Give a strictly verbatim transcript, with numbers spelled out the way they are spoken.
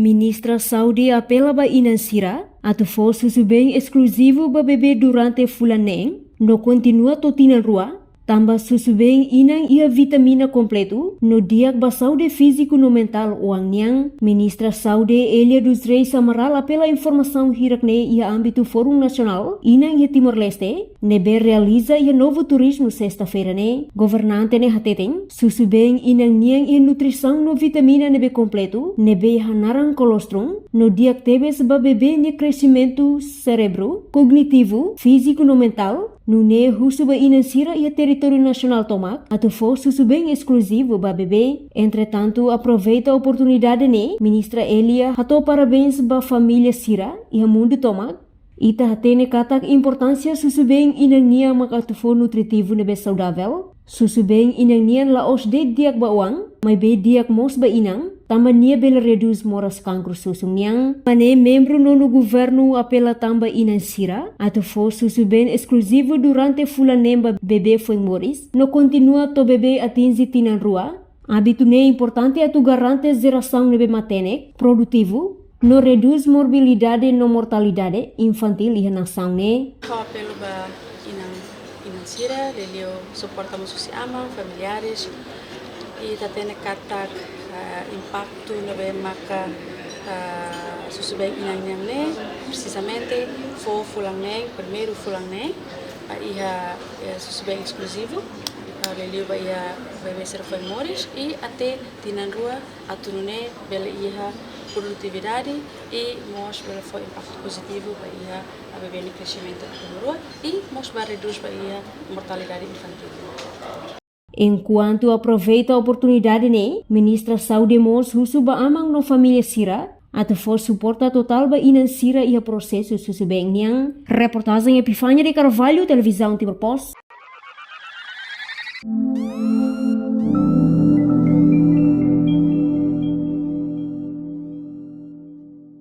Ministra Saúde apela ba inan sira atu fó susubeen eskluzivu ba bebé durante fulan neen no kontinua to'o tinan rua, tanba susubeen inan iha vitamina kompletu no di'ak ba saúde fíziku no mentál oan nian. Ministra Saúde Elia dos Reis Amaral apela informasaun hirak-ne'e iha ámbitu Fórum Nasionál Inan iha Timor-Leste ne'ebé realiza iha Novo Turismo sesta-feira ne'e. Governante ne'e hateten, susubeen inan nian iha nutrisaun no vitamina ne'ebé kompletu, ne'ebé iha naran kolostrum, no di'ak tebes ba bebé nia kresimentu serebru, kognitivu, fíziku no mentál. Nune'e husu ba inan sira iha territóriu nasionál tomak atu fó susubeen eskluzivu ba bebé. Entretantu, aproveita oportunidade ne'e, Ministra Elia hato'o parabéns ba família sira iha mundu tomak. Ita hatene katak importánsia susubeen inan nian mak atu fó nutritivu ne'ebé saudavel. Susubeen inan nian la'ós de'it di'ak ba oan, maibé di'ak mós ba inan, tanba nia bele redús moras kankru susun nian. Tanba ne'e membru nonu governu apela tan ba inan sira atu fó susubeen eskluzivu durante fulan neen ba bebé foin moris, no kontinua to'o bebé atinje tinan rua. Ábitu ne'e importante atu garante jerasaun ne'ebé matenek, produtivu, no redús morbilidade no mortalidade infantíl iha nasaun ne'e. Ha'u apelu ba inan, inan sira, liuliu suporta mós husi aman, familiares, i ita hatene katak, ah, impaktu ne'ebé maka, ah, susubeen inan nian ne'e, presizamente fó fulan neen, primeiru fulan neen, ah, iha, eh, susubeen eskluzivu, ah, liuliu ba iha bebé sira foin moris, i até tinan rua atu nune'e bele iha produtividade i mós bele fó impaktu pozitivu ba iha bebé nia kresimentu atu rua i mós ba redús ba iha mortalidade infantíl. Enkuantu aproveita oportunidade ne'e, Ministra Saúde mós husu ba aman no família sira atu fó suporta totál ba inan sira iha prosesu susubeen nian. Reportajen Epifania de Carvalho, Televizaun Timor Post.